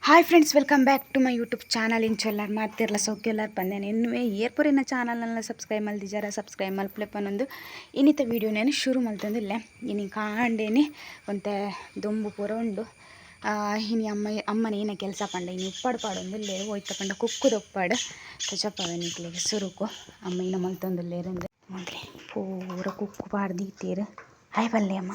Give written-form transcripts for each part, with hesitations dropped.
Hi friends, welcome back to my YouTube channel. ಇಂಚೊಲ್ಲಾರ್ ಮಾತಿರ್ಲ ಸೌಕ್ಯಲ್ಲಾರ್ ಪಂದೇನೆ ಇನ್ನುವೆ ಏರ್ಪೊರಿನ ಚಾನಲ್ನೆಲ್ಲ ಸಬ್ಸ್ಕ್ರೈಬ್ ಮಲ್ದಿಜಾರ ಸಬ್ಸ್ಕ್ರೈಬ್ ಮಲ್ಪಲೆ ಪನ್ನೊಂದು ಇನ್ನಿತ ವೀಡಿಯೋನೇನು ಶುರು ಮಲ್ತೊಂದಿಲ್ಲ. ಇನಿ ಕಾಂಡೇನೆ ಒಂತೆ ದೊಂಬು ಪೂರ ಉಂಡು. ಇನಿ ಅಮ್ಮ ಅಮ್ಮನ ಏನ ಕೆಲಸ ಪಂಡ ಇನಿ ಉಪ್ಪಾಡು ಪಾಡೊಂದುಲ್ಲೆರ್. ಒಯ್ತ ಪಂಡ ಕುಕ್ಕುದ ಉಪ್ಪಾಡು ತೋಜಪಾವೆ ನಿಕ್ಲೆಗ್. ಸುರುಕು ಅಮ್ಮ ಇನ ಮಲ್ತೊಂದುಲ್ಲೆರ್ ಮೊದಲೇ ಪೂರ ಕುಕ್ಕು ಪಾಡ್ದೀತೆರ್. ಹಾಯ್ ಪಲ್ಲೆ ಅಮ್ಮ.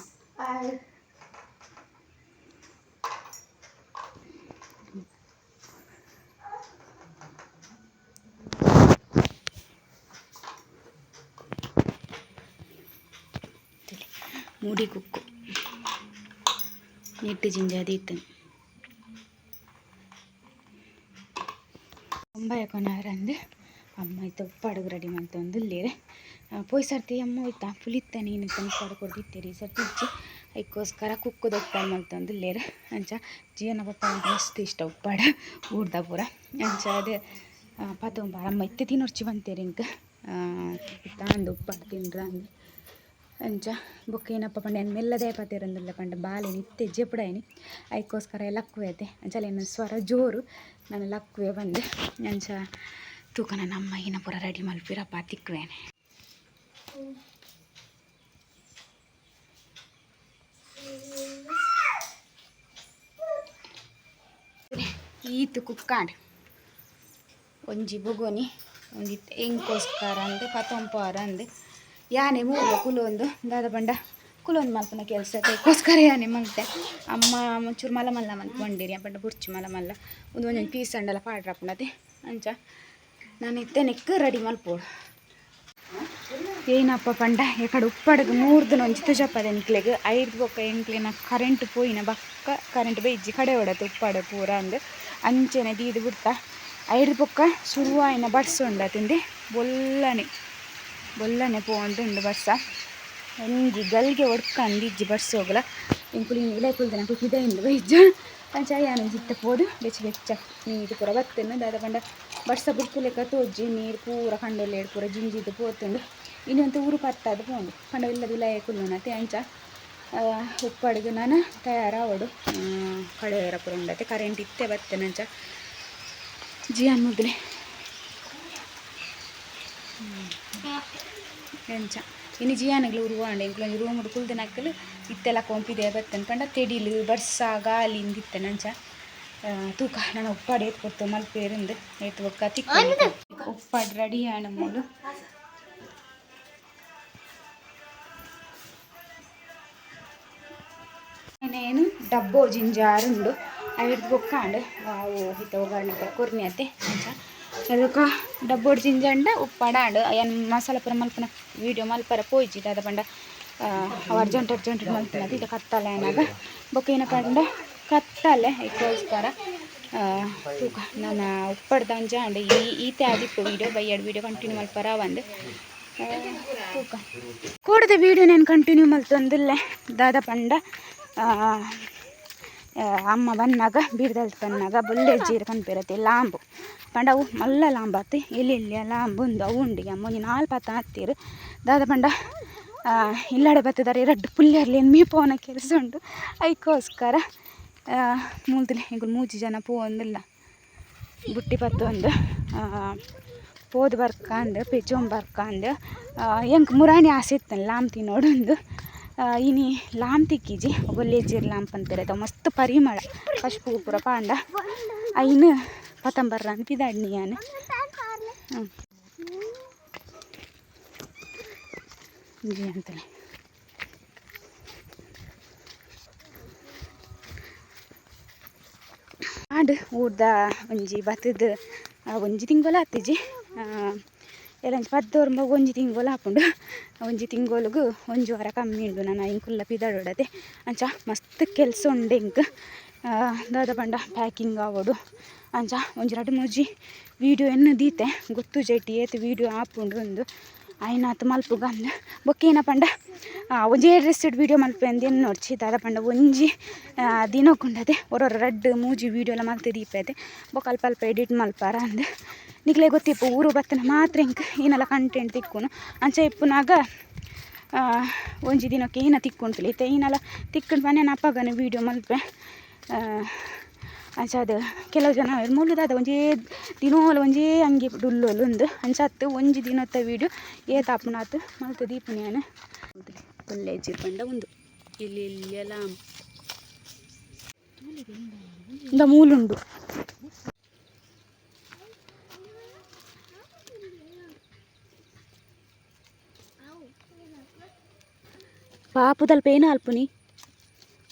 ಮುಡಿ ಕುಕ್ಕು ನೆಟ್ಟು ಜಿಂಜಾದೀತನ್ ಒಂಬೈ ಕೊನಾರಂದು ಅಮ್ಮ ಇತ್ತ ಉಪ್ಪಾಡುಗು ರೆಡಿ ಮಲ್ತೊಂದುಲ್ಲೆರ್. ಪೋಯಿ ಸರ್ತಿ ಅಮ್ಮ ಹೋಯ್ತಾ ಪುಲಿತ್ತ ನೀನು ಉಪ್ಪಾಡು ಕೊರ್ದಿತ್ತೆರ್. ಈ ಸರ್ತಿ ಇಜ್ಜಿ, ಐಕ್ಕೋಸ್ಕರ ಕುಕ್ಕುದ ಉಪ್ಪಾಡು ಮಲ್ತೊಂದುಲ್ಲೆರ್. ಅಂಚ ಜೀವನ ಪಪ್ಪ ಮಸ್ತ್ ಇಷ್ಟ ಉಪ್ಪಾಡು ಊರ್ದ ಪೂರ. ಅಂಚ ಅದು ಪತೊಂಬಾರ ಅಮ್ಮ ಇತ್ತೆ ತಿನೊರ್ಚಿ ಬಂತೇರು ಇಂಕ್ ಇತ್ತ ಅಂದು ಉಪ್ಪಾಡು ತಿನ್ರ ಅಂದು. ಅಂಚ ಬೊಕ್ಕ ಏನಪ್ಪ ಪಂಡ ಯಾನ್ ಮೆಲ್ಲದೇ ಪತೇರೊಂದುಲ್ಲೆ ಪಂಡ ಬಾಲೆನ್ ಇತ್ತೆ ಜೆಪುಡಾಯಿನಿ, ಐಕ್ಕೋಸ್ಕರ ಲಕ್ಕುವೆ. ಅಂಚ ಎನ್ನ ಸ್ವರ ಜೋರು, ನಾನು ಲಕ್ಕುವೆ ಬಂದು. ಅಂಚ ತೂಕ ನನ್ನ ಅಮ್ಮ ಏನ ಪೂರ ರೆಡಿ ಮಲ್ಪಿರಪ್ಪ ತಿಕ್ಕುವೇನೆ. ಈತ್ ಕುಕ್ಕಾಂಡ್ ಒಂಜಿ ಬೊಗೊನಿ ಒಂಜಿ ಎಂಕೋಸ್ಕರ ಅಂದ್ ಪತೊಂಪಾರ ಅಂದ್ ಯಾನೆ ಮೂಲ ಕುಲೊಂದು ದಾದ ಪಂಡ ಕುಲೊಂದು ಮಲ್ಪುನ ಕೆಲಸ ಐಕ್ಕೋಸ್ಕರ ಯಾನೆ ಮಲ್ತೆ. ಅಮ್ಮ ಒಂಚೂರು ಮಲ್ಲ ಮಲ್ಲ ಮಲ್ಪೊಂಡಿರಿ ಪಂಡ ಬುರ್ಚಿ ಮಲ್ಲ ಮಲ್ಲ ಒಂದು ಒಂಜೊಂಜಿ ಪೀಸ್ ಅಂಡಲ ಪಾಡ್ರಪ್ಪುನತೆ. ಅಂಚ ನಾನು ಇತ್ತೆ ನೆಕ್ಕ್ ರೆಡಿ ಮಲ್ಪೊಡು. ಏನಪ್ಪ ಪಂಡ ಎಕಡೆ ಉಪ್ಪಡಗ್ ಮೂರ್ದನ ಒಂಜಿ ತುಜಪ್ಪದೆ ನಿಕ್ಲೆಗ್. ಐರ್ದ್ ಬೊಕ್ಕ ಎಂಕ್ಲೆನ ಕರೆಂಟ್ ಪೋಯಿನ ಬೊಕ್ಕ ಕರೆಂಟ್ ಬೈಜಿ ಕಡೆ ಹೊಡತೆ ಉಪ್ಪಾಡು ಪೂರ ಅಂದ್ ಅಂಚೆನೆ ದೀದ್ ಬುಡ್ತ. ಐರ್ದ್ ಬೊಕ್ಕ ಶುರುವಾಯಿನ ಬರ್ಸ ಉಂಡತಿಂದೆ ಬೊಲ್ಲನೆ ಬೊಲ್ಲನೆ ಪೋವೊಂದುಂಡು ಬರ್ಸ. ಒಂಜಿ ಗಲ್ಗೆ ಒಡ್ಕಂದಿಜ್ಜಿ ಬರ್ಸೋಗ್ಲ. ಎಂಕುಲು ಇನಿ ಉಲಾಯಿ ಕುಲ್ದಿನ ಪಿದಯಿಂದ ಬೈಜ. ಅಂಚ ಯಾನ್ ಒಂಜಿ ಪೋದು ಬೆಚ್ಚ ಬೆಚ್ಚ ನೀರು ಪೂರ ಬತ್ತುಂಡು. ದಾದ ಪಂಡ ಬರ್ಸ ಬುಡ್ಪುಲೆಕ ತೋಜಿ ನೀರು ಪೂರ ಕಂಡೊಲ್ಲೆಡ್ ಪೂರ ಜಿಂಜಿದ್ ಪೋತುಂಡು. ಇನಿ ಒಂತೆ ಊರು ಪತ್ತಾದ್ ಪೋಂಡು ಪಂಡ ಇಲ್ಲದ ಉಲಾಯಿ ಕುಲ್ಲುನತೆ. ಅಂಚ ಉಪ್ಪಡ್ಗ್ ನನ ತಯಾರಾವೊಡು ಕಡೆಯರ ಪೂರ ಉಂಡತೆ. ಕರೆಂಟ್ ಇತ್ತೆ ಬತ್ತುಂಡು. ಅಂಚ ಜಿಯಾನ್ ಮುದ್ಲೆ ಎಂಚ ಇನಿ ಜಿಯಾನಗ್ಲ ಉರುವಾಂಡ್. ಎಂಕುಲು ಒಂಜಿ ರೂಮುಡು ಕುಲ್ದಿನಕುಲು ಇತ್ತೆಲ ಕೊಂಪಿದೆ ಬತ್ತನ್ ಪಂಡ ತೆಡಿಲು ಬರ್ಸ ಗಾಲಿ ಇಂದಿತ್ತನ. ಅಂಚ ತೂಕ ನನ ಉಪ್ಪಾಡು ಏತ್ ಪೊರ್ತು ಮಲ್ಪೇರಿಂದು ಏತ್ ಬೊಕ್ಕ ತಿಕ್ಕ ಉಪ್ಪಾಡು ರೆಡಿ ಆಂಡ್ ಮೂಲು. ಏನು ಡಬ್ಬೋ ಜಿಂಜಾರುಂಡು ಐರ್ದ್ ಬೊಕ್ಕ ಆಂಡ್ ಅವು ಇತ್ತೆ ಒಗ್ಗರಣೆ ಪೂರ ಕೊರ್ನಿ ಅತೆ. ಅಂಚ ಅದಕ್ಕ ಡಬ್ಬೋಡು ಜಿಂಜಾಂಡ ಉಪ್ಪಾಡ ಆಂಡ್. ಯಾನ್ ಮಸಾಲ ಪೂರ ಮಲ್ಪುನ ವೀಡಿಯೋ ಮಲ್ಪರ ಪೋಯಿಜಿ. ದಾದ ಪಂಡ ಅವು ಅರ್ಜೆಂಟ್ ಅರ್ಜೆಂಟ್ ಮಲ್ಪುನದು ಇತ್ತೆ ಕತ್ತಲೆ ಆನಗ. ಬೊಕ್ಕ ಏನ ಪಂಡ ಕತ್ತಲೆ ಐಕ್ಕೋಸ್ಕರ ತೂಕ ನನ ಉಪ್ಪಡ್ದ ಒಂಜಿ ಆಂಡ್. ಈ ಈತೆ ಆದಿಪ್ಪು ವೀಡಿಯೋ ಬಯ್ಯಡ್ ವೀಡಿಯೋ ಕಂಟಿನ್ಯೂ ಮಲ್ಪರ ಆವಂದ್. ತೂಕ ಕೋಡದ ವೀಡಿಯೋ ನಾನು ಕಂಟಿನ್ಯೂ ಮಲ್ತೊಂದುಲ್ಲೆ. ದಾದ ಪಂಡ ಅಮ್ಮ ಬನ್ನಾಗ ಬೀರ್ದಲ್ತ್ ಬನ್ನಾಗ ಬೊಲ್ಲೆ ಜೀರ ಕನ್ಪಿರತ್ತೆ ಲಾಂಬು ಪಂಡ ಅವು ಮಲ್ಲ ಲಾಂಬಾತ್ ಎಲ್ಲಿ ಎಲ್ಲಿ ಲಾಂಬು ಉಂದು ಅವು ಉಂಡು. ಅಮ್ಮ ಒಂಜಿ ನಾಲ್ ಪತ್ತ ಹತ್ತೀರು. ದಾದ ಪಂಡ ಇಲ್ಲಡೆ ಬತ್ತದಾರೆ ರಡ್ಡ್ ಪುಲ್ಯರ್ಲೇನ್ ಮೀಪೋನ ಕೆಲಸ ಉಂಡು. ಐಕ್ಕೋಸ್ಕರ ಮೂಲ್ತಲೆ ಎಂಕುಲು ಮೂಜಿ ಜನ ಪೋವೊಂದುಲ್ಲ ಬುಟ್ಟಿ ಪತ್ತೊಂದು ಪೋದು ಬರ್ಕಂದ್ ಪೆಜೊಂದು ಬರ್ಕಂದ್. ಎಂಕ್ ಮುರಾಣಿ ಆಸೆ ಇತ್ತಲ್ಲ ಲಾಂಬ್ ತಿನ್ನೋಡೊಂದು. ಇನಿ ಲಾಂಬ್ ತಿಕ್ಕಿಜಿ. ಬೊಲ್ಲೆಜ್ಜಿರ್ ಲಾಂಬ್ ಪನ್ಪೆರ್ ಅವು ಮಸ್ತ್ ಪರಿಮಳ ಕಶ್ಪು ಪೂರ ಪಾಂಡ ಐನ್ ಪತಂಬರ್ರ ಅಂದ್ ಪಿದಾಡ್ನಿ ಯಾನ್. ಜಿ ಅಂತಲೇ ಆಂಡ್ ಊರ್ದ ಒಂಜಿ ಬತ್ತದ ಒಂಜಿ ತಿಂಗೊಲು ಆತಿಜಿ. ಎಲ್ಲಂಚಿ ಪದ್ದೋರ್ಂಬ ಒಂಜಿ ತಿಂಗೊಲು ಆಪುಂಡು. ಒಂಜಿ ತಿಂಗೊಲುಗು ಒಂಜಿ ವಾರ ಕಮ್ಮಿ ಉಂಡು ನನ ಎಂಕುಲ್ಲ ಪಿದಡೊಡತೆ. ಅಂಚ ಮಸ್ತ್ ಕೆಲಸ ಉಂಡು ಎಂಕ್. ದಾದ ಪಂಡ ಪ್ಯಾಕಿಂಗ್ ಆವೊಡು. ಅಂಚ ಒಂಜಿ ರಡ್ಡ್ ಮೂಜಿ ವೀಡಿಯೋ ಎನ್ನು ದೀತೆ ಗೊತ್ತುಜೆಟ್ ಏತ್ ವೀಡಿಯೋ ಆಪುಂಡು ಅಂದ್ ಆಯ್ನಾತ್ ಮಲ್ಪುಗ ಅಂದ್. ಬೊಕ್ಕ ಏನ ಪಂಡ ಒಂಜೇ ಡ್ರೆಸ್ಡ್ ವೀಡಿಯೋ ಮಲ್ಪೆ ಅಂದ್ ಎನ್ನೊಡ್ಚಿ. ದಾದ ಪಂಡ ಒಂಜಿ ದಿನೊಕುಂಡತೆ ಒರೊರ ರಡ್ಡ್ ಮೂಜಿ ವೀಡಿಯೋಲ ಮಲ್ತ್ ದೀಪೆತೆ. ಬೊಕ್ಕ ಅಲ್ಪ ಅಲ್ಪ ಎಡಿಟ್ ಮಲ್ಪಾರ ಅಂದ್. ನಿಕ್ಲೆ ಗೊತ್ತಿಪ್ಪು ಊರು ಬತ್ತನ ಮಾತ್ರ ಎಂಕ್ ಏನಲ ಕಂಟೆಂಟ್ ತಿಕ್ಕುನು. ಅಂಚ ಇಪ್ಪುನಾಗ ಒಂಜಿ ದಿನಕ್ಕೆ ಏನ ತಿಕ್ಕುಂಡು ಇತ್ತೆ ಏನಲ ತಿಕ್ಕುಂಡು ಪಂಡ ಯಾನ್ ಅಪಗನೆ ವೀಡಿಯೋ ಮಲ್ಪೆ. ಅಂಚಾದ್ ಕೆಲವು ಜನ ಮೂಲದಾದ ಒಂಜೇ ದಿನೋಲ ಒಂಜೇ ಅಂಗಿ ಡುಲ್ಲೊಲು ಉಂದು ಅಂಚಾತ್ ಒಂಜಿ ದಿನೊತ್ತ ವೀಡಿಯೋ ಏತ್ ಆಪುನಾತ್ ಮಲ್ತ್ ದೀಪುನಿ ಯಾನ್ ಬೊಲ್ಲೆಜ್ಜಿ ಪಂಡ ಉಂದು ಇಲ್ಲಿ ಇಲ್ಲೆಲ ಇಂದ ಮೂಲುಂಡು ಪಾಪುದಲ್ಪ ಏನ ಅಲ್ಪುನಿ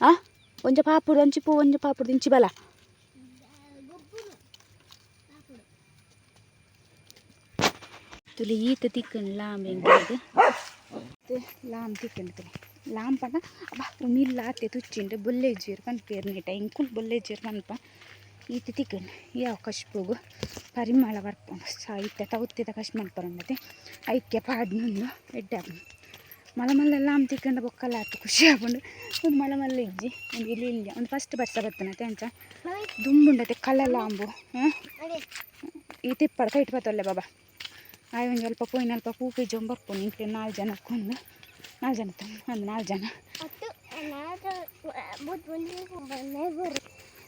ಆ ಒಂಜ ಪಾಪುಡು ಒಂಚಿ ಪೂ ಒಂಜ ಪಾಪುಡು ಇಂಚಿ ಬಲ ತುಲಿ ಈತ ತಿಕ್ಕಂಡು ಲಾಂಬ್ ಎಂಕಲೆಗ್ ಲಾಂಬ್ ತಿಕ್ಕಂಡು ತುಲಿ ಲಾಂಬ್ ಪಂಡ ಅಬ್ಬಾ ಮಿಲ್ಲ ಆತೆ ತುಚ್ಚಿಂಡು ಬೊಲ್ಲೆಜ್ಜೀರ್ ಪನ್ಪೆರ್ ನೇಟ ಎಂಕುಲು ಬೊಲ್ಲೆಜ್ಜೀರ್ ಪನ್ಪ ಈತ ತಿಕ್ಕಂಡು ಯಾವ ಕಶ್ಪುಗು ಪರಿಮಳ ಬರ್ಪುಂಡು ಇತ್ತೆ ತೌತೆದ ಕಶ್ ಮನ್ಪರುಂಡತೆ ಐಕ್ಕೆ ಪಾಡ್ನುಂಡು ಎಡ್ಡೆ ಆಪುಂಡು ಮಲ್ಲ ಮಲ್ಲ ಲಾಂಬ್ ತಿಕ್ಕಂಡ ಬೊಕ್ಕಲ ಆತು ಖುಷಿ ಆಪುಂಡು ಒಂದು ಮಲ್ಲ ಮಲ್ಲ ಇಜ್ಜಿ ಒಂದು ಇಲ್ಲಿ ಇಲ್ಲ ಒಂದು ಫಸ್ಟ್ ಬರ್ಸ ಬತ್ತನತೆ ಅಂಚ ದುಂಬುಂಡತೆ ಕಲ್ಲ ಲಾಂಬು ಈ ತಿಪ್ಪಡ ಕೈಟ್ ಬತ್ತೊಲ್ಲೆ ಬಾಬಾ ಆಯ್ ಒಂಜಿ ಅಲ್ಪ ಪೋಯಿನ ಅಲ್ಪ ಪೂಪಿ ಜೊಂಬರ್ಪುಂಡು ಇಂಕ್ಲೆ ನಾಲ್ ಜನಕ್ಕೊಂದು ನಾಲ್ ಜನ ಒಂದು ನಾಲ್ ಜನ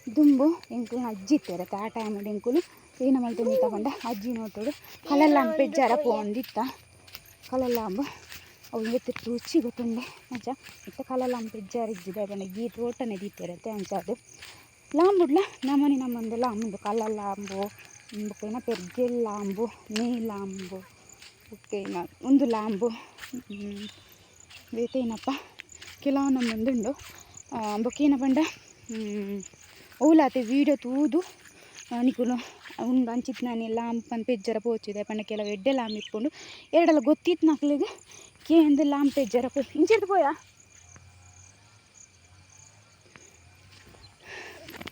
ದುಂಬು ಎಂಕುಲು ಅಜ್ಜಿ ಇತ್ತೆರತ್ತೆ ಆ ಟೈಮುಡು ಎಂಕುಲು ಏನ ಮಲ್ತೊಂದು ತಗೊಂಡ ಅಜ್ಜಿ ನೋಟೋಡು ಕಲಲ್ಲಾಂಬ್ ಪೆಜ್ಜಾರ ಪೋವೊಂದಿತ್ತ ಕಲಲ್ಲಾಂಬ್ ಅವು ಏತ್ ರುಚಿ ಗೊತ್ತುಂಡೆ ಅಂಚ ಇತ್ತೆ ಕಲಲಾಂಬ್ ಪೆಜ್ಜಾರ ಇಜ್ಜಿ ದಾಯೆ ಪಂಡ ಈ ತೋಟನೆ ದೀತೆರತ್ತೆ ಅಂಚ ಅದು ಲಾಂಬುಡ್ಲ ನಮನಿ ನಮಂದು ಲಾಂಬುಂಡು ಕಲಲಾಂಬು ಬೊಕ್ಕ ಏನ ಪೆರ್ಗೆಲ್ ಲಾಂಬು ನೇಯ್ ಲಾಂಬು ಬೊಕ್ಕ ಏನ ಉಂದು ಲಾಂಬು ಬೇತೆ ಏನಪ್ಪ ಕೆಲವು ನಮಂದುಂಡು ಬೊಕ್ಕ ಏನ ಪಂಡ ಓಲಾತೆ ವೀಡಿಯೋ ತೂದು ನಿಕುಲು ಉಂಡು ಅಂಚಿತ್ತಿನಾನಿ ಲಾಂಬ್ ಪಂದ್ ಪೆಜ್ಜರ ಪೋಚಿ ದಾಯೆ ಪಂಡ ಕೆಲವು ಎಡ್ಡೆ ಲಾಂಬ್ ಇಪ್ಪುಂಡು ಏರ್ಡಲ ಗೊತ್ತಿತ್ತಿನಕ್ಲೆಗ್ ಕೇಂದ್ ಲಾಂಬ್ ಪೆಜ್ಜರ ಪೋಯಿ ಇಂಚಿರ್ದ್ ಪೋಯ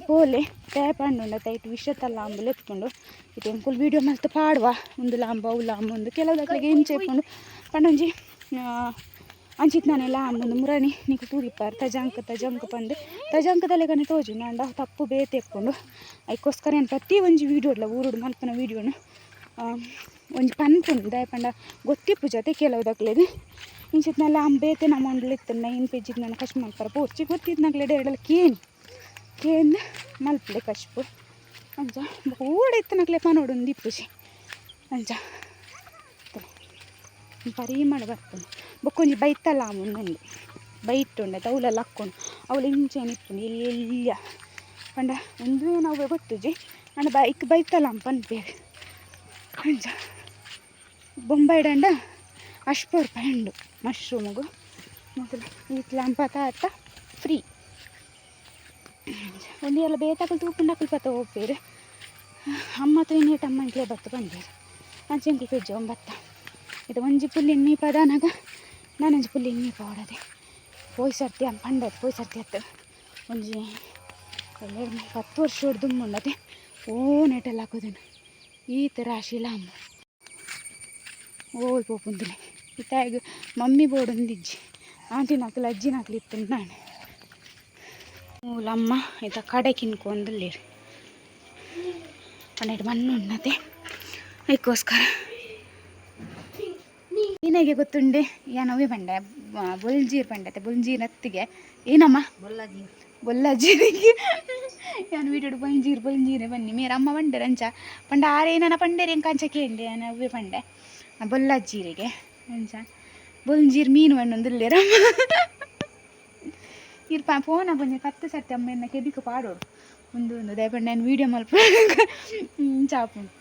ಪೋಲೆ ಟ್ಯಾಪ್ ಆಂಡುಂಡತೆ ಐಟ್ ವಿಷತ ಲಾಂಬು ಲೆಪ್ಪುಂಡು ಇತ್ತೆ ಎಂಕುಲು ವೀಡಿಯೋ ಮಲ್ತ್ ಪಾಡುವ ಉಂದು ಲಾಂಬು ಅವು ಲಾಂಬು ಉಂದು ಕೆಲವುದಕ್ಲೆಗ್ ಎಂಚ ಇಪ್ಪುಂಡು ಪಂಡ ಒಂಜಿ ಅಂಚಿತ್ತಿನಾನಿ ಲಾಂಬ್ ಉಂದು ಮುರಣಿ ನಿಕುಲು ತೂದಿಪ್ಪರ್ ತಜಂಕ್ ತಜಂಕ್ ಪಂದ್ ತಜಂಕದ ಲೆಕನೆ ತೋಜುಂಡು ಆಂಡ ಅವು ತಪ್ಪು ಬೇತೆ ಇಪ್ಪುಂಡು ಐಕೋಸ್ಕರ ಯಾನ್ ಪ್ರತಿ ಒಂಜಿ ವೀಡಿಯೋಡ್ಲ ಊರುಡು ಮಲ್ಪುನ ವೀಡಿಯೋನು ಒಂಜಿ ಪನ್ಪುಂಡು ದಾಯೆ ಪಂಡ ಗೊತ್ತಿಪ್ಪುಜತೆ ಕೆಲವುದಕ್ಲೆಗ್ ಇಂಚಿತ್ತಿನ ಲಾಂಬ್ ಬೇತೆ ನಮೊಂಡ್ಲ ಇತ್ತುಂಡ ಇನ್ ಪೆಜ್ಜಿಗ್ ನನ ಕಶ್ ಮಲ್ಪರ ಪೋರ್ಚಿ ಗೊತ್ತಿತ್ತಿನಕ್ಲೆಡ ಎರಡಲ ಕೇನಿ ಕೇಂದ್ ಮಲ್ಪುಲೆ ಕಶ್ಪು ಅಂಚ ಬೊಕ ಊರುಡು ಇತ್ತಿನಕ್ಲೆ ಪನೊಡು ಇಂದ್ ಇಪ್ಪುಜಿ ಅಂಚ ಪರಿಮಳ ಬರ್ಪುಂಡು ಬೊಕ ಒಂಜಿ ಬೈತ ಲಾಂಬ್ ಉಂಡು ಬೈಟ್ ಉಂಡು ಅವುಲ ಲಕ್ಕುಂಡು ಅವುಲ ಇಂಚೆನೆ ಇಪ್ಪುಂಡು ಎಲ್ಯ ಎಲ್ಯ ಪಂಡ ಉಂದು ಅವ್ವೆ ಗೊತ್ತುಜಿ ಆಂಡ ಐಕ್ ಬೈತ ಲಾಂಬ್ ಪನ್ಪೆರ್ ಅಂಚ ಬೊಂಬೈಡ್ ಆಂಡ ಅಶ್ಪ ರೂಪಾಯಿ ಉಂಡು ಮಶ್ರೂಮುಗು ಮೊದಲು ಈತ್ ಲಾಂಬ್ ಪತ ಅತ್ತ ಫ್ರೀ ಒಂಜಿ ಏರ್ಲ ಬೇತೆಕುಲು ತೂಪುಂಡ ಅಕುಲು ಪತ ಪೋಪೆರ್ ಅಮ್ಮ ತೂಯಿನೇಟ್ ಅಮ್ಮ ಎಂಕ್ಲೆ ಬತ್ತ್ ಪಂಡೆರ್ ಅಂಚ ಎಂಕುಲು ಪೆಜ್ಜೊಂದು ಬತ್ತ ಇತ್ತೆ ಒಂಜಿ ಪುಲ್ಲಿನ್ ಮೀಪಾದಾನಗ ನನೊಂಜಿ ಪುಲ್ಲಿನ್ ಮೀಪಾವೊಡತೆ ಪೋಯಿ ಸರ್ತಿ ಪಂಡತ್ ಪೋಯಿ ಸರ್ತಿ ಅತ್ತ್ ಒಂಜಿ 10 ವರ್ಷೊಡು ದುಂಬು ಉಂಡತೆ ಓ ನೆಟೆಲ್ಲ ಹಾಕೋದನು ಈತ್ ರಾಶಿ ಲಾಂಬು ಓಲ್ ಪೋಪುಂದುಲೆ ಇತ್ತೆ ಆಯಗ್ ಮಮ್ಮಿ ಬೋಡೊಂದಿಜ್ಜಿ ಆಂಟಿನಕುಲು ಅಜ್ಜಿನಕುಲು ಇತ್ತುಂಡು ನಾನೆ ಮೂಲಮ್ಮ ಇತ್ತ ಕಡೆ ಕಿನ್ಕೊಂದುಲ್ಲೆರ್ ಪಂಡ ಮಣ್ಣು ಉಂಡತೆ ಐಕೋಸ್ಕರ ಏನಾಗೆ ಗೊತ್ತುಂಡೆ ಯಾನ್ ಅವ್ವೆ ಪಂಡೆ ಬೊಲ್ಜೀರ್ ಪಂಡತೆ ಬೊಲ್ಜೀರ್ ಅತ್ತಿಗೆ ಏನಮ್ಮ ಬೊಲ್ಲಜೀರಿಗೆ ಯಾನ್ ವೀಡಿಯೋಡು ಬೊಂಜೀರ್ ಬೊಲ್ಜೀರೆ ಬನ್ನಿ ಮೇರ್ ಅಮ್ಮ ಪಂಡೆರ್ ಅಂಚ ಪಂಡ ಆರೇನನ ಪಂಡೆರ್ ಎಂಕ್ ಅಂಚ ಕೇಂಡೆ ಯಾನ್ ಅವ್ವೆ ಪಂಡೆ ಬೊಲ್ಲಜೀರಿಗೆ ಅಂಚ ಬೊಲ್ಜೀರ್ ಮೀನು ಪಂಡೊಂದುಲ್ಲೆರ್ ಅಮ್ಮ ಇರ್ ಫೋನ ಒಂಜಿ ಪತ್ತ್ ಸರ್ತಿ ಅಮ್ಮ ಎನ್ನ ಕೆಬಿಕ್ ಪಾಡೊಡು ಉಂದು ಉಂದು ದಾಯೆ ಪಂಡ ಯಾನ್ ವೀಡಿಯೋ ಮಲ್ಪುನಗ ಇಂಚ ಆಪುಂಡು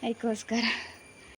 ಐಕೋಸ್ಕರ.